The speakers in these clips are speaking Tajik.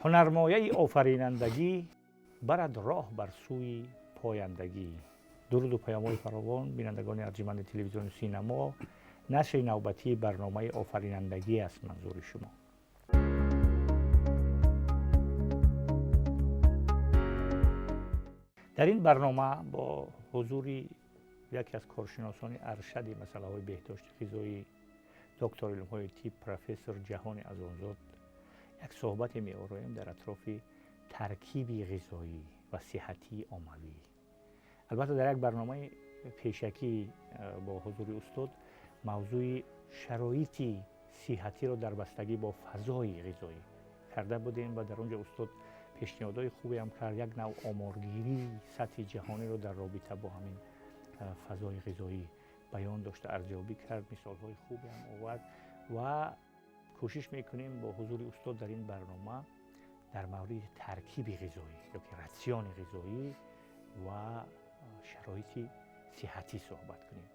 Ҳунармояи офаринандагӣ барад роҳ бар сӯи пояндагӣ. Дуруду паёмҳои фаровон, бинандагони арҷманди телевизиони Синамо, нашри навбатии барномаи офаринандагӣ аст манзури шумо. Дар ин барнома бо ҳузури яке аз коршиносони аршади масъалаҳои беҳдошти ғизоӣ, доктори илмҳои тиб, профессор Ҷаҳони Азонзод як суҳбате меороем дар атрофи таркиби ғизоӣ ва сиҳатии оммавӣ. Албатта, дар як барномаи пешакӣ бо ҳузури устод мавзӯи шароити сиҳатиро дар бастагӣ бо фазои ғизоӣ карда будем ва дар он ҷо устод пешниҳодҳои хубе ҳам кард, як нав оморгирии сатҳи ҷаҳониро дар робита бо ҳамин фазои ғизоӣ баён дошта, арзёбӣ кард, мисолҳои хубе ҳам овард ва кӯшиш мекунем бо ҳузури устод дар ин барнома дар мавриди таркиби ғизоӣ ёки ратсиони ғизоӣ ва шароити сиҳатӣ суҳбат кунем.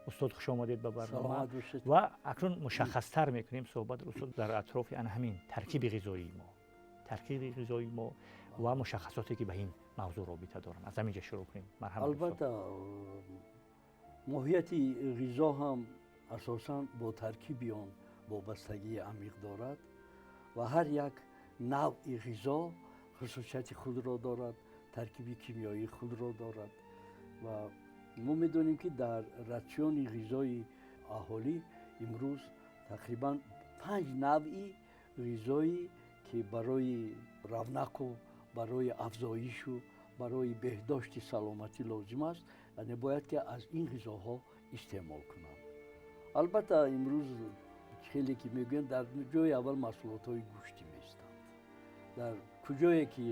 Устод, хуш омадед ба барнома ва акнун мушаххастар мекунем суҳбатро, устод, дар атрофи ана ҳамин таркиби ғизоии мо, таркиби ғизоии мо ва мушаххасоте ки ба ин мавзӯъ робита доранд. Аз ҳамин ҷо шурӯъ кунем. Марҳамат. Албатта, моҳияти ғизо ҳам асосан бо таркиби он вобастагии амиқ дорад ва ҳар як навъи ғизо хусусияти худро дорад, таркиби кимиёии худро дорад ва мо медонем, ки дар ратсиони ғизои аҳолӣ имрӯз тақрибан 5 навъи ғизое ки барои равнақу барои афзоишу барои беҳдошти саломатӣ лозим аст, яъне бояд ки аз ин ғизоҳо истеъмол кунанд. Албатта, имрӯз хеле ки мегӯянд, дар ҷои аввал маҳсулотҳои гӯштӣ меистанд. Дар куҷое ки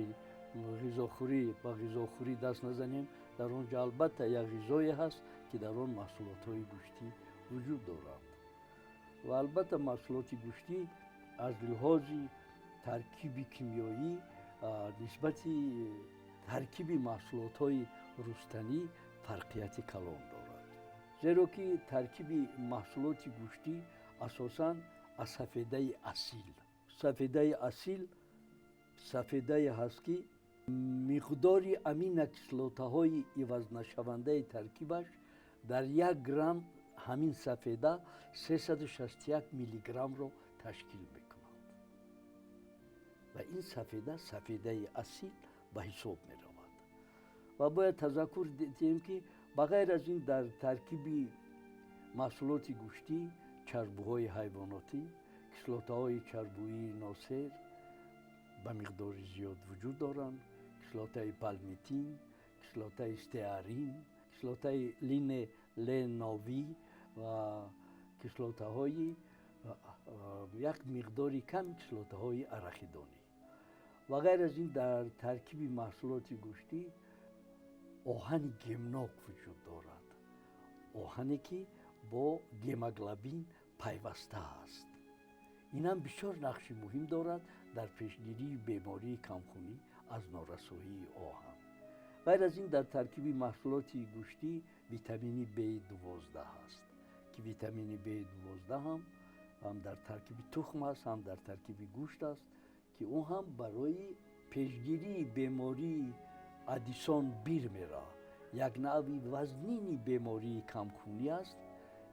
ғизохӯрӣ ба ғизохӯрӣ даст назанем, дар он ҷо албатта як ғизое ҳаст, ки дар он маҳсулотҳои гӯштӣ вуҷуд доранд. Ва албатта маҳсулоти гӯштӣ аз лиҳози таркиби кимиёӣ нисбати таркиби маҳсулотҳои рустанӣ фарқияти калон дорад, зеро ки таркиби маҳсулоти гӯштӣ асосан аз сафедаи асил. Сафедаи асил сафедае ҳаст, ки миқдори аминокислотаҳои ивазнашавандаи таркибаш дар 1 грамм ҳамин сафеда 361 миллиграммро ташкил мекунад ва ин сафеда сафедаи асил ба ҳисоб меравад. Ва бояд тазаккур диҳем, ки ба ғайр аз ин дар таркиби маҳсулоти гӯштӣ чарбуҳои ҳайвонотӣ, кислотаҳои чарбуии носер ба миқдори зиёд вуҷуд доранд, кислотаи палмитин, кислотаи стеарин, кислотаи линоленовӣ ва кислотаҳои як миқдори ками кислотаҳои арахидонӣ. Ва ғайр аз ин дар таркиби маҳсулоти гӯштӣ оҳани гемнок вуҷуд дорад, оҳане ки бо гемоглобин пайваста аст. Инам бисёр нақши муҳим дорад дар пешгирии бемории камхунӣ аз норасоии оҳан. Ғайр аз ин дар таркиби маҳсулоти гӯштӣ витамини B12 ҳаст, ки витамини B12 ҳам дар таркиби тухм аст, ҳам дар таркиби гӯшт аст, ки ӯ ҳам барои пешгирии бемории Адисон Бирмера, як навъи вазнини бемории камхунӣ аст,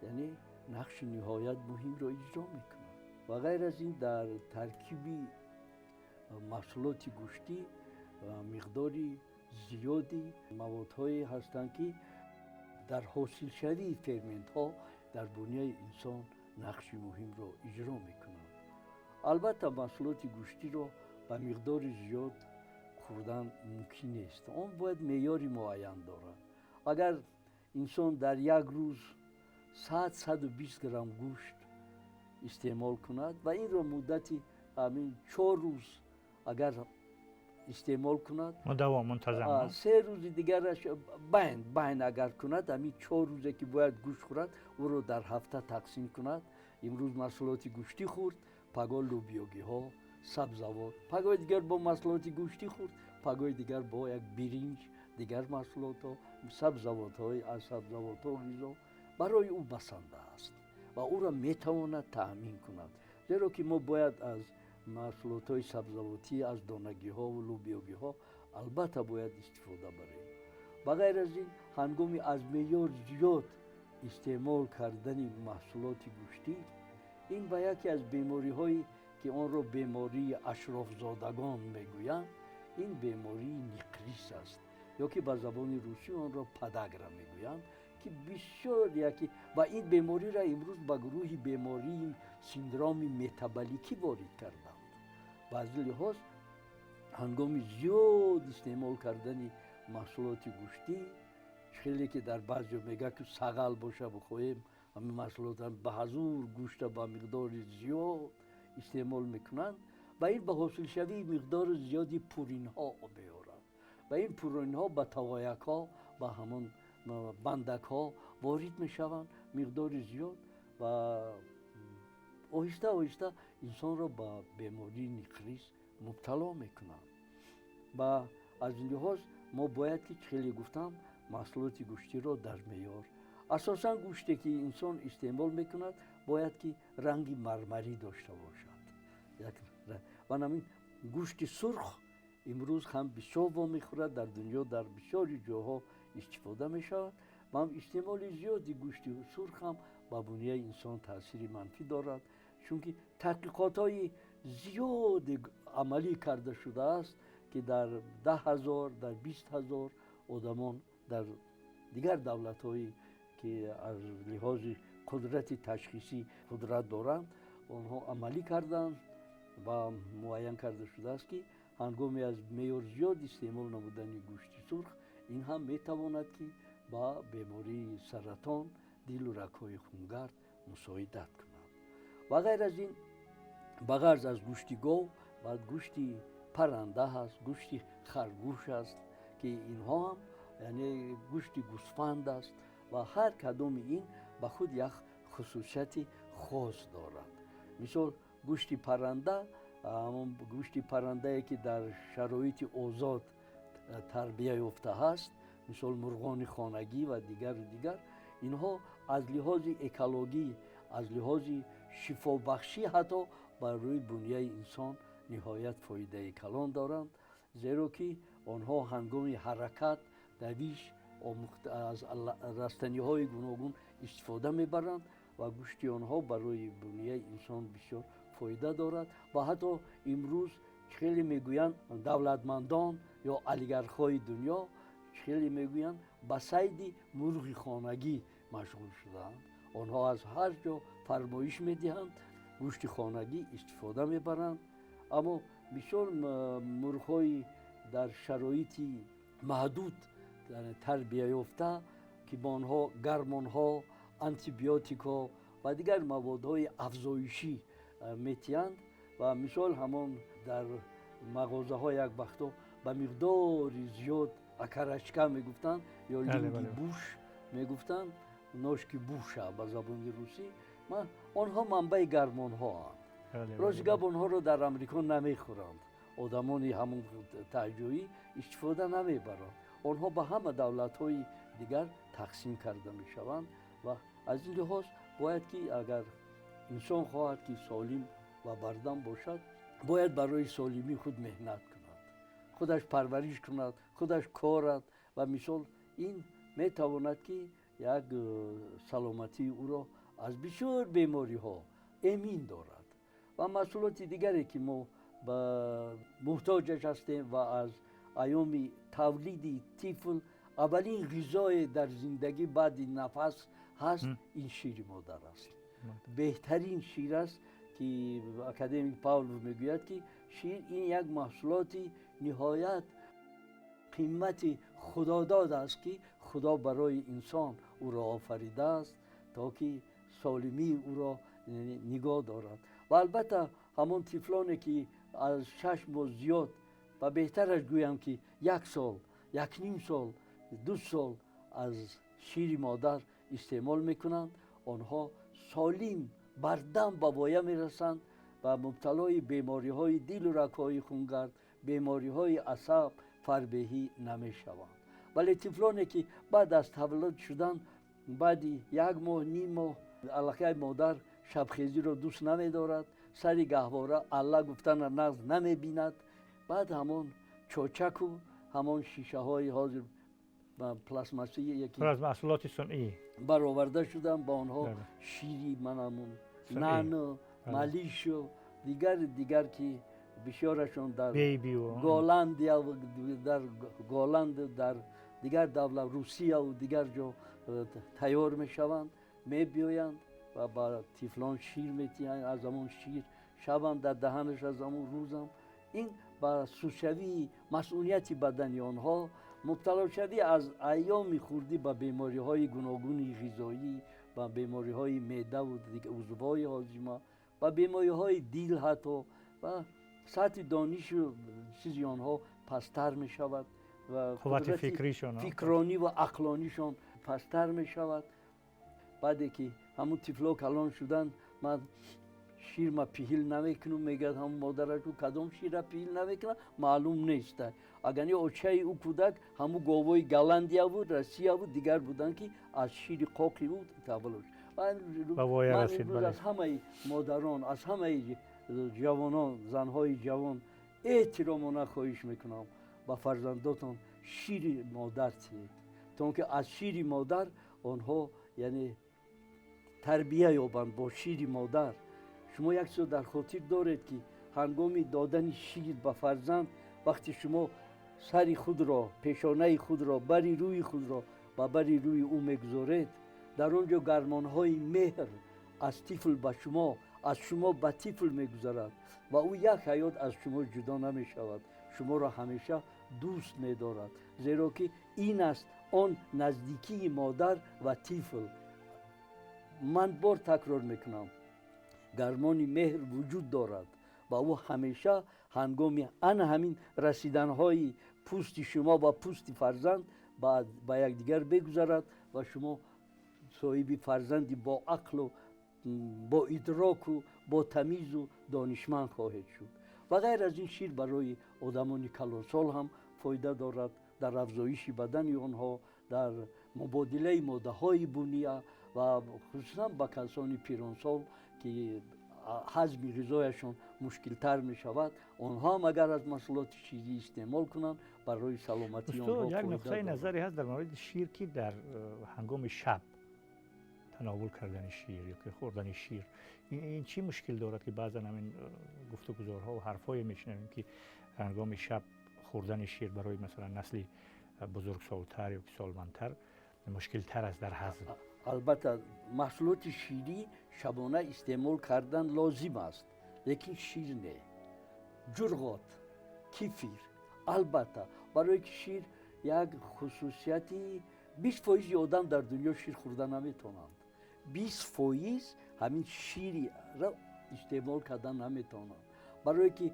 яъне нақши ниҳоят муҳимро иҷро мекунад. Ва ғайр аз ин дар таркиби маҳсулоти гӯштӣ миқдори зиёди маводҳое ҳастанд, ки дар ҳосилшавии ферментҳо дар буняи инсон нақши муҳимро иҷро мекунанд. Албатта, маҳсулоти гӯштиро ба миқдори зиёд хӯрдан мумкин нест, он бояд меъёри муайян дорад. Агар инсон дар як рӯз 100-120 грамм гӯшт истеъмол кунад ва инро муддати ҳамин 4 рӯз агар истеъмол кунад, мудавом, мунтазам, 3 рӯзи дигараш байн агар кунад, ҳамин 4 рӯзе ки бояд гӯшт хӯрад, ӯро дар ҳафта тақсим кунад. Имрӯз маҳсулоти гӯштӣ хӯрд, пагоҳ лӯбиёгиҳо, сабзавот, пагоҳи дигар бо маҳсулоти гӯштӣ хӯрд, пагоҳи дигар бо як биринҷ, дигар маҳсулотҳо, сабзавотҳои аз сабзавотҳо ғизо барои ӯ басанда аст ва ӯро метавонад таъмин кунад, зеро ки мо бояд аз Маҳсулотҳои сабзавотӣ, аз донагиҳо ва лӯбиёгиҳо албатта бояд истифода барем. Ба ғайр аз ин, ҳангоми аз меъёр зиёд истеъмол кардани маҳсулоти гӯштӣ, ин ба яке аз бемориҳое ки онро бемории ашрофзодагон мегӯянд, ин бемории никрис аст, ё ки ба забони русӣ онро подагра мегӯянд, ки бисёр яке ва ин бемориро имрӯз ба гурӯҳи бемории синдроми метаболикӣ ворид карданд. Ба аз ин лиҳоз, ҳангоми зиёд истеъмол кардани маҳсулоти гӯштӣ, хеле ки дар баъзеҳо мегӯяд, ки сағал боша бихоҳем, ҳамин маҳсулотро ба ҳазур гӯшта ба миқдори зиёд истеъмол мекунанд, ва ин ба ҳосилшавии миқдори зиёди пуринҳо меорад ва ин пуринҳо ба тавоякҳо, ба ҳамон бандакҳо ворид мешаванд миқдори зиёд ва оҳиста оҳиста инсонро ба бемории никрис мубтало мекунанд. Ва аз ин лиҳоз мо бояд ки, хеле гуфтам, маҳсулоти гӯштиро дар меъёр, асосан гӯште ки инсон истеъмол мекунад, бояд ки ранги мармарӣ дошта бошад. Ва ҳамин гӯшти сурх имрӯз ҳам бисёр вомехӯрад, дар дунё дар бисёри ҷоҳо истифода мешавад ва ҳам истеъмоли зиёди гӯшти сурх ҳам ба бунияи инсон таъсири манфӣ дорад, чунки таҳқиқотҳои зиёде амалӣ карда шудааст, ки дар 10 000, дар 20 000 одамон дар дигар давлатҳое ки аз лиҳози қудрати ташхисӣ қудрат доранд, онҳо амалӣ карданд ва муайян карда шудааст, ки ҳангоми аз меъёр зиёд истеъмол намудани гӯшти сурх, ин ҳам метавонад, ки ба бемории саратон, дилу рагҳои хунгард мусоидат кунад. Ва ғайр аз ин, ба ғарз аз гӯшти гов, баъд гӯшти парранда ҳаст, гӯшти харгӯш аст, ки инҳо ҳам, яъне гӯшти гӯсфанд аст, ва ҳар кадоми ин ба худ як хусусияти хос дорад. Мисол, гӯшти парранда, ҳамон гӯшти паррандае ки дар шароити озод тарбия ёфта ҳаст, мисол мурғони хонагӣ ва дигару дигар, инҳо аз лиҳози экологӣ, аз лиҳози шифобахшӣ ҳатто бар рӯи бунияи инсон ниҳоят фоидаи калон доранд, зеро ки онҳо ҳангоми ҳаракат, давиш аз растаниҳои гуногун истифода мебаранд ва гӯшти онҳо барои бунияи инсон бисёр фоида дорад. Ва ҳатто имрӯз хеле мегӯянд давлатмандон ё олигархҳои дунё, хеле мегӯянд, ба сайди мурғи хонагӣ машғул шудаанд. Онҳо аз ҳар ҷо фармоиш медиҳанд, гӯшти хонагӣ истифода мебаранд. Аммо бисёр мурғҳои дар шароити маҳдуд тарбия ёфта, ки ба онҳо гормонҳо, антибиотикҳо ва дигар маводҳои афзоишӣ метиҳанд ва мисол ҳамон дар мағозаҳо як вақто ба миқдори зиёд окорочка мегуфтанд ё линги буш мегуфтанд, ножки Буша ба забони русӣ, онҳо манбаи гормонҳоанд. Рости гап, онҳоро дар Амрико намехӯранд, одамони ҳамон таҳҷоӣ истифода намебаранд. Онҳо ба ҳама давлатҳои дигар тақсим карда мешаванд. Ва аз ин лиҳоз бояд ки агар инсон хоҳад, ки солим ва бардам бошад, бояд барои солимии худ меҳнат кунад, худаш парвариш кунад, худаш корад ва мисол ин метавонад, ки як саломатии ӯро аз бисёр бемориҳо эмин дорад. Ва маҳсулоти дигаре ки мо ба муҳтоҷаш ҳастем ва аз айёми тавлиди тифл аввалин ғизое дар зиндагӣ баъди нафас ҳаст, ин шири модар аст. Беҳтарин шир аст, ки академик Павлов мегӯяд, ки шир ин як маҳсулоти ниҳоят қимати худодод аст, ки Худо барои инсон ӯро офаридааст, то ки солимии ӯро нигоҳ дорад. Ва албатта ҳамон тифлоне ки аз 6 моҳ зиёд ва беҳтараш гӯям, ки як сол, 1.5 сол, 2 сол аз шири модар истеъмол мекунанд, онҳо солим, бардам ба воя мерасанд ва мубталои бемориҳои дилу рагҳои хунгард, бемориҳои асаб, фарбеҳӣ намешаванд. Вале тифлоне ки баъд аз таваллуд шудан, баъди як моҳ, ним моҳ, аллакай модар шабхезиро дӯст намедорад. Сари гаҳвора алла гуфтана нағз намебинад. Баъд ҳамон чочаку ҳамон шишаҳои ҳозир пластмассии яки маҳсулоти сунъӣ бароварда шуданд, ба онҳо шири манамун нану малишу дигар дигар, ки бисёрашон дар Голландия, дар Голланд, дар дигар давлат, Русияву дигар ҷо тайёр мешаванд, мебиёянд ва ба тифлон шир метиҳанд. Аз ҳамон шир шабам дар даҳанаш, аз ҳамон рӯзам. Ин ба сустшавии масунияти бадани онҳо, мубталошавӣ аз айёми хурдӣ ба бемориҳои гуногуни ғизоӣ, ба бемориҳои меъдаву узвҳои ҳозима, ба бемориҳои дил ҳатто, ва сатҳи донишу чизи онҳо пасттар мешавад ва қуввати фикришон, фикронӣ ва ақлонишон пасттар мешавад. Баъде ки ҳамун тифло калон шуданд, ман ширма пиҳил намекунам, мегӯяд ҳамун модараш. Ӯ кадом шира пиҳил намекунад, маълум нест. Агар не, очаи ӯ кӯдак ҳамун говои Голландияву Россияву дигар буданд, ки аз шири қоқи ӯ таваллуд. Ман имрӯз аз ҳамаи модарон, аз ҳамаи ҷавонон, занҳои ҷавон эҳтиромона хоҳиш мекунам: ба фарзандотон шири модар тиҳед, то он ки аз шири модар онҳо, яъне, тарбия ёбанд. Бо шири модар шумо як чизо дар хотир доред, ки ҳангоми додани шир ба фарзанд, вақте шумо сари худро, пешонаи худро, бари рӯи худро ба бари рӯи ӯ мегузоред, дар он ҷо гормонҳои меҳр аз тифл ба шумо, аз шумо ба тифл мегузарад ва ӯ як ҳаёт аз шумо ҷудо намешавад, шуморо ҳамеша дӯст медорад, зеро ки ин аст он наздикии модар ва тифл. Ман бор такрор мекунам: гормони меҳр вуҷуд дорад ва ӯ ҳамеша ҳангоми ана ҳамин расиданҳои пӯсти шумо ва пӯсти фарзанд ба якдигар бегузарад ва шумо соҳиби фарзанди бо ақлу бо идроку бо тамизу донишманд хоҳед шуд. Ва ғайр аз ин, шир барои одамони калонсол ҳам фоида дорад дар афзоиши бадани онҳо, дар мубодилаи моддаҳои буния ва хусусан ба касони пиронсол, ки ҳазми ғизояшон мушкилтар мешавад. Онҳо ҳам агар аз маҳсулоти ширӣ истеъмол кунанд, барои саломатии онҳо. Як нуқтаи назаре ҳаст дар мавриди шир, ки дар ҳангоми шаб тановул кардани шир ё ки хӯрдани шир, ин чӣ мушкил дорад, ки баъзан ҳамин гуфтугузорҳо ва ҳарфҳое мешунавем, ки ҳангоми шаб хӯрдани шир барои, масалан, насли бузургсолтар ё ки солмандтар мушкилтар аст дар ҳазм. Албатта, маҳсулоти ширӣ шабона истеъмол кардан лозим аст, лекин шир не, ҷурғот, кефир албатта, барое ки шир як хусусияти, 20 фоизи одам дар дунё шир хӯрда наметавонанд, 20 фоиз ҳамин шириро истеъмол кардан наметавонанд, барое ки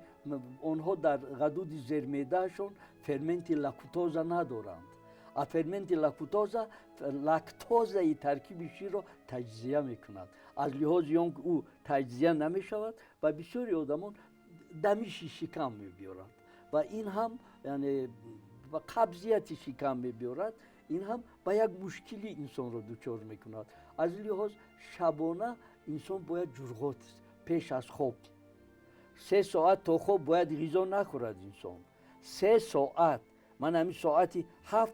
онҳо дар ғадуди зермеъдаашон ферменти лактоза надоранд, а ферменти лактоза лактозаи таркиби ширро таҷзия мекунад. Аз лиҳози он ӯ таҷзия намешавад ва бисёри одамон дамиши шикам мебиёрад ва ин ҳам, яъне, ба қабзияти шикам мебиёрад. Ин ҳам ба як мушкили инсонро дучор мекунад. Аз ин лиҳоз шабона инсон бояд ҷурғот, пеш аз хоб 3 соат то хоб бояд ғизо нахӯрад инсон. 3 соат, ман ҳамин соати 7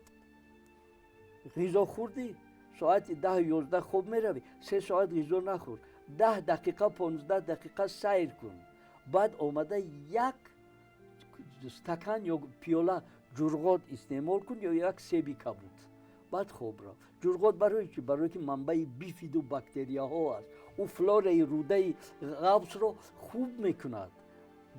ғизо хӯрдӣ, соати 10, 11 хоб меравӣ, 3 соат ғизо нахӯр, 10 дақиқа, 15 дақиқа сайр кун, баъд омада як стакан ё пиёла ҷурғот истеъмол кун ё як себи кабуд, баъд хоб рав. Ҷурғот барои чи? Барое ки манбаи бифиду бактерияҳо аст. Ӯ флораи рӯдаи ғафсро хуб мекунад.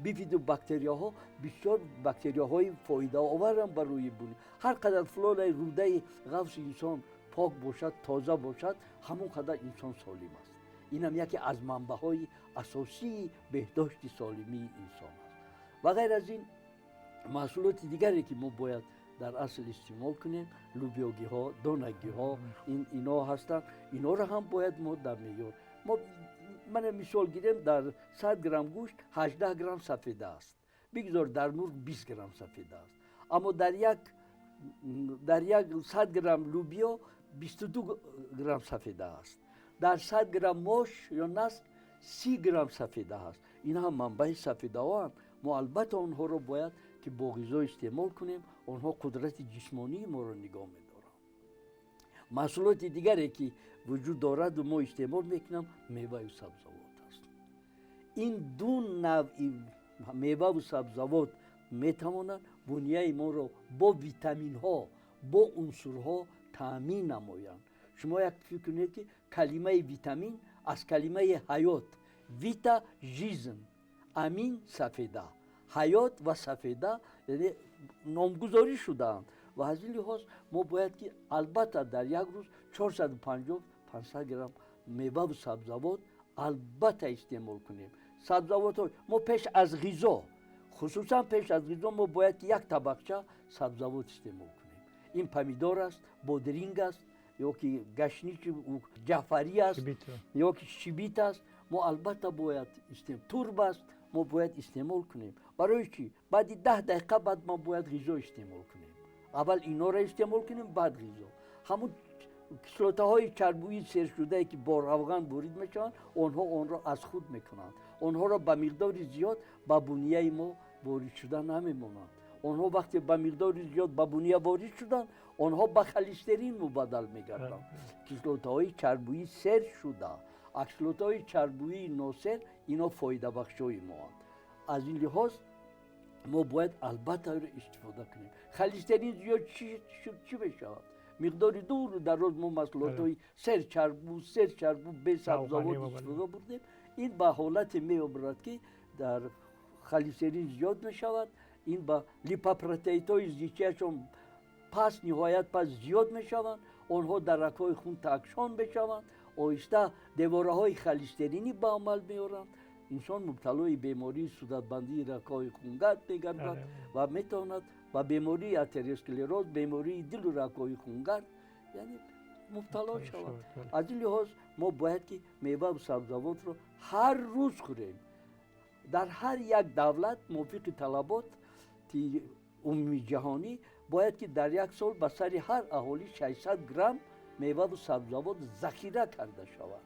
Бифиду бактерияҳо бисёр бактерияҳои фоидаоваранд барои буни. Ҳар қадар флораи рӯдаи ғафси инсон пок бошад, тоза бошад, ҳамон қадар инсон солим аст. Инам яке аз манбаъҳои асосии беҳдошти солимии инсон аст. Ва ғайр аз ин, маҳсулоти дигаре, ки мо бояд дар асл истеъмол кунем, лӯбиёгиҳо, донагиҳо, ино ҳастанд. Инҳоро ҳам бояд мо дар меъёр. Мо мана мисол гирем: дар 100 грамм гӯшт 18 грамм сафеда аст, бигзор дар мурғ 20 грамм сафеда аст, аммо дар як 100 грамм лӯбиё 22 грамм сафеда аст, дар 100 грамм мош ё наск 30 грамм сафеда аст. Ин ҳам манбаи сафедаҳоанд. Мо албатта онҳоро бояд ки бо ғизо истеъмол кунем. Онҳо қудрати ҷисмонии моро нигоҳ медоранд. Маҳсулоти дигаре ки вуҷуд дораду мо истеъмол мекунам, меваю сабзавот аст. Ин ду навъи меваву сабзавот метавонанд бунияи моро бо витаминҳо, бо унсурҳо таъмин намоянд. Шумо як фикр кунед, ки калимаи витамин аз калимаи ҳаёт, вита — жизнь, амин — сафеда, ҳаёт ва сафеда, яъне номгузорӣ шудаанд. Ва аз ин лиҳоз мо бояд ки албатта дар як рӯз 450, 500 грамм меваву сабзавот албатта истеъмол кунем. Сабзавотҳо мо пеш аз ғизо, хусусан пеш аз ғизо, мо бояд ки як табақча сабзавот истеъмол кунем. Ин помидор аст, бодринг аст ё ки гашничи ҷаъфарӣ аст ё ки шибит аст, мо албатта бояд, турб аст, мо бояд истеъмол кунем. Барои чӣ? Баъди 10 дақиқа баъд мо бояд ғизо истеъмол кунем. Аввал инора истеъмол кунем, баъд ғизо. Ҳамун кислотаҳои чарбуи сершудае, ки бо равған ворид мешаванд, онҳо онро аз худ мекунанд. Онҳоро ба миқдори зиёд ба бунияи мо ворид шуда намемонанд. Онҳо вақте ба миқдори зиёд ба буния ворид шуданд, онҳо ба холестерин мубаддал мегарданд, кислотаҳои чарбуи сер шуда. А кислотаҳои чарбуии носер, ино фоидабахшҳои моанд. Аз ин лиҳоз мо бояд албатта истифода кунем. Холестерин зиёд чӣ мешавад? Миқдори дуру дароз мо маҳсулотҳои серчарбу, бесабзавот истифода бурдем, ин ба ҳолате меобарад, ки дар холестерин зиёд мешавад. Ин ба липопротеидҳои зичиашон паст, ниҳоят паст, зиёд мешаванд. Онҳо дар рагҳои хун таакшон мешаванд, оҳиста девораҳои холестеринӣ ба амал меоранд. Инсон мубталои бемории судатбандии рагҳои хунгард мегардад ва метавонад ба бемории атеросклероз, бемории дилу рагҳои хунгард, яъне мубтало шавад. Аз ин лиҳоз мо бояд ки меваву сабзавотро ҳар рӯз хӯрем. Дар ҳар як давлат мувофиқи талаботи умумии ҷаҳонӣ бояд ки дар як сол ба сари ҳар аҳолӣ 600 грамм меваву сабзавот захира карда шавад.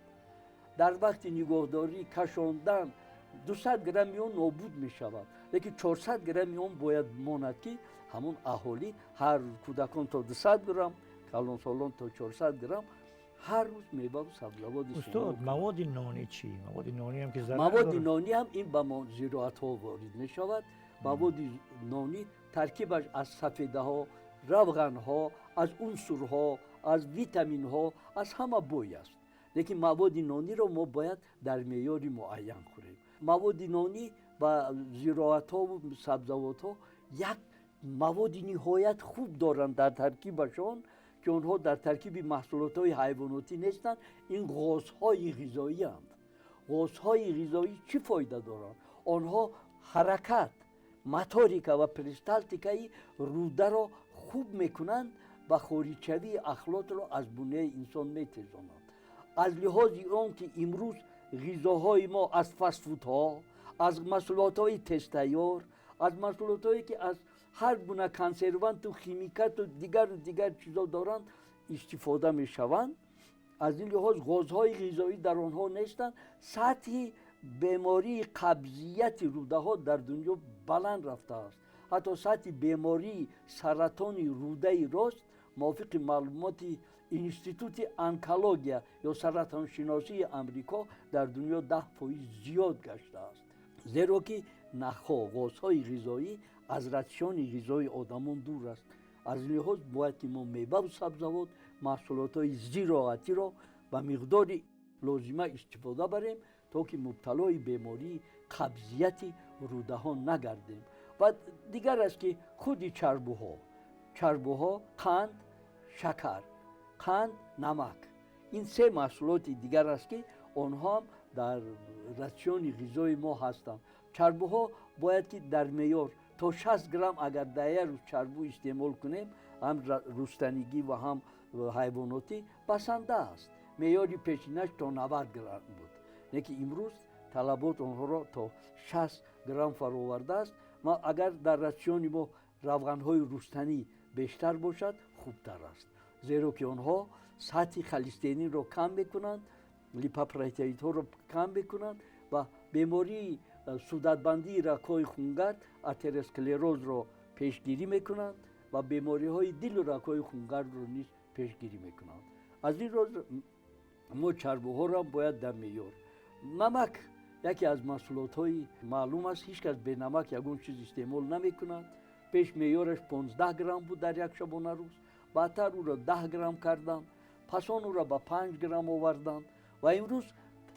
Дар вақти нигоҳдорӣ, кашондан 200 грамми он нобуд мешавад, лекин 400 грамми он бояд монад, ки ҳамон аҳолӣ ҳар, кӯдакон то 200 грамм, калонсолон то 400 грамм ҳар рӯз меваву сабзавот. Устод, маводи нонӣ чӣ? Маводи нонӣ ҳам ки зарар Маводи нонӣ ҳам ин ба зироатҳо ворид мешавад. Маводи нонӣ таркибаш аз сафедаҳо, равғанҳо, аз унсурҳо, аз витаминҳо, аз ҳама бой аст. Лекин маводи нониро мо бояд дар меъёри муайян хӯрем. Маводи нонӣ ба зироатҳову сабзавотҳо як маводи ниҳоят хуб доранд дар таркибашон, ки онҳо дар таркиби маҳсулотҳои ҳайвонотӣ нестанд. Ин ғозҳои ғизоиянд. Ғозҳои ғизоӣ чӣ фоида доранд? Онҳо ҳаракат, моторика ва перисталтикаи рӯдаро хуб мекунанд ва хориҷшавии ахлотро аз бунияи инсон метезонанд. Аз лиҳози он ки имрӯз ғизоҳои мо аз фастфудҳо, аз маҳсулотҳои тезтайёр, аз маҳсулотҳое ки аз ҳар гуна консерванту химикату дигару дигар чизо доранд, истифода мешаванд, аз ин лиҳоз ғозҳои ғизоӣ дар онҳо нестанд. Сатҳи бемории қабзияти рӯдаҳо дар дунё баланд рафтааст. Ҳатто сатҳи бемории саратони рӯдаи рост, мувофиқи маълумоти Институти онкология ё саратоншиносии Амрико, дар дунё 10% зиёд гаштааст, зеро ки нахҳо, ғозҳои ғизоӣ аз ратсиони ғизои одамон дур аст. Аз ин лиҳоз бояд ки мо меваву сабзавот, маҳсулотҳои зироатиро ба миқдори лозима истифода барем, то ки мубталои бемории қабзияти рӯдаҳо нагардем. Ва дигар аст ки худи чарбуҳо, қанд, шакар, қанд, намак, ин се маҳсулоти дигар аст, ки онҳо ҳам дар ратсиони ғизои мо ҳастанд. Чарбуҳо бояд ки дар меъёр то 60 грамм агар дар як рӯз чарбу истеъмол кунем, ҳам рустанигӣ ва ҳам ҳайвонотӣ, басанда аст. Меъёри пешинаш то 90 грамм буд, лекин имрӯз талабот онҳоро то 60 грамм фаровардааст. Агар дар ратсиони мо равғанҳои рустанӣ бештар бошад, хубтар аст, зеро ки онҳо сатҳи холестеринро кам мекунанд, липопротеидҳоро кам мекунанд ва бемории Судатбандии рагҳои хунгард, атеросклерозро пешгирӣ мекунанд ва бемориҳои дилу рагҳои хунгардро низ пешгирӣ мекунанд. Аз ин рӯз мо чарбуҳоро бояд дар меъёр. Намак яке аз маҳсулотҳои маълум аст, ҳеҷ кас бе намак ягон чиз истеъмол намекунад. Пеш меъёраш 15 грамм буд дар як шабонарӯз, баъдтар ӯро 10 грамм карданд, пас он ӯро ба 5 грамм оварданд ва имрӯз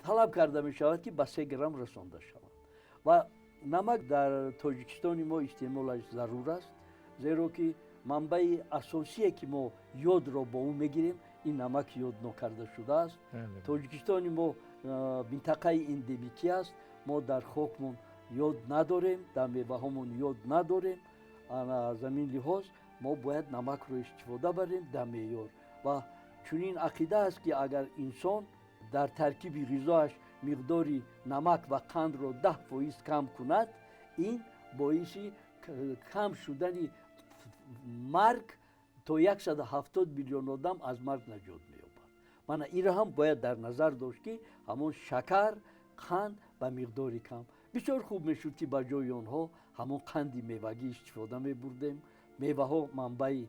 талаб карда мешавад, ки ба 3 грамм расонда шавад. Ва намак дар Тоҷикистони мо истеъмолаш зарур аст, зеро ки манбаи асосие, ки мо йодро бо ӯ мегирем, ин намак йод нокарда шудааст. Тоҷикистони мо минтақаи эндемикӣ аст. Мо дар хокмон йод надорем, дар меваҳомон йод надорем. Аз ҳамин лиҳоз мо бояд намакро истифода барем дар меъёр. Ва чунин ақида аст, ки агар инсон дар таркиби ғизоаш миқдори намак ва қандро 10% кам кунад, ин боиси кам шудани марг то 170 миллион одам аз марг наҷот меёбад. Мана инро ҳам бояд дар назар дошт, ки ҳамон шакар, қанд ба миқдори кам. Бисёр хуб мешуд, ки ба ҷои онҳо ҳамон қанди мевагӣ истифода мебурдем. Меваҳо манбаи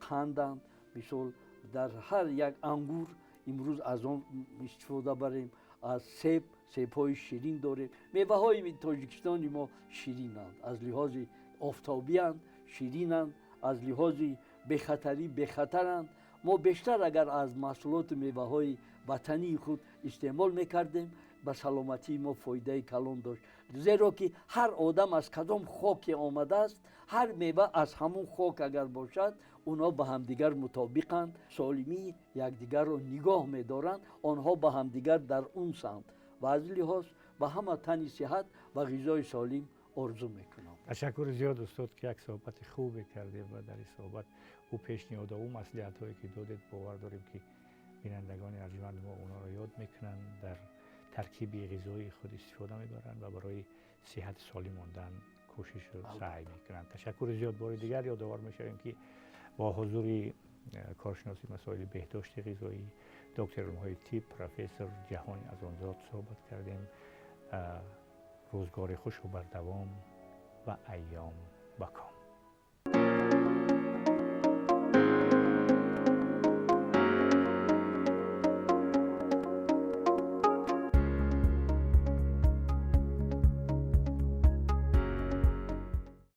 қанданд. Мисол, дар ҳар як ангур имрӯз аз он истифода барем, аз себ, себҳои ширин дорем. Меваҳои Тоҷикистони мо ширинанд, аз лиҳози офтобианд, ширинанд, аз лиҳози бехатарӣ бехатаранд. Мо бештар агар аз маҳсулоту меваҳои ватании худ истеъмол мекардем, ба саломатии мо фоидаи калон дошт, зеро ки ҳар одам аз кадом хоке омадааст, ҳар мева аз ҳамон хок агар бошад, онҳо ба ҳамдигар мутобиқанд, солимии якдигарро нигоҳ медоранд, онҳо ба ҳамдигар дар унсанд. Ва аз ин лиҳоз ба ҳама тани сиҳат ва ғизои солим орзу мекунам. Ташаккури зиёд, устод, ки як суҳбати хубе кардем ва дар ин суҳбат ӯ пешниҳодо, ӯ маслиҳатҳое, ки додед, бовар дорем, ки бинандагони арҷманди мо онҳоро ёд мекунанд, дар таркиби ғизои худ истифода мебаранд ва барои сиҳати солим мондан кӯшишу саъй мекунанд. Ташаккури зиёд. Бори дигар ёдовар мешавем, ки бо ҳузури коршиноси масоили беҳдошти ғизоӣ, доктори илмҳои тиб, профессор Ҷаҳони Азонзод суҳбат кардем. Рӯзгори хушу бардавом ва айём ба ком.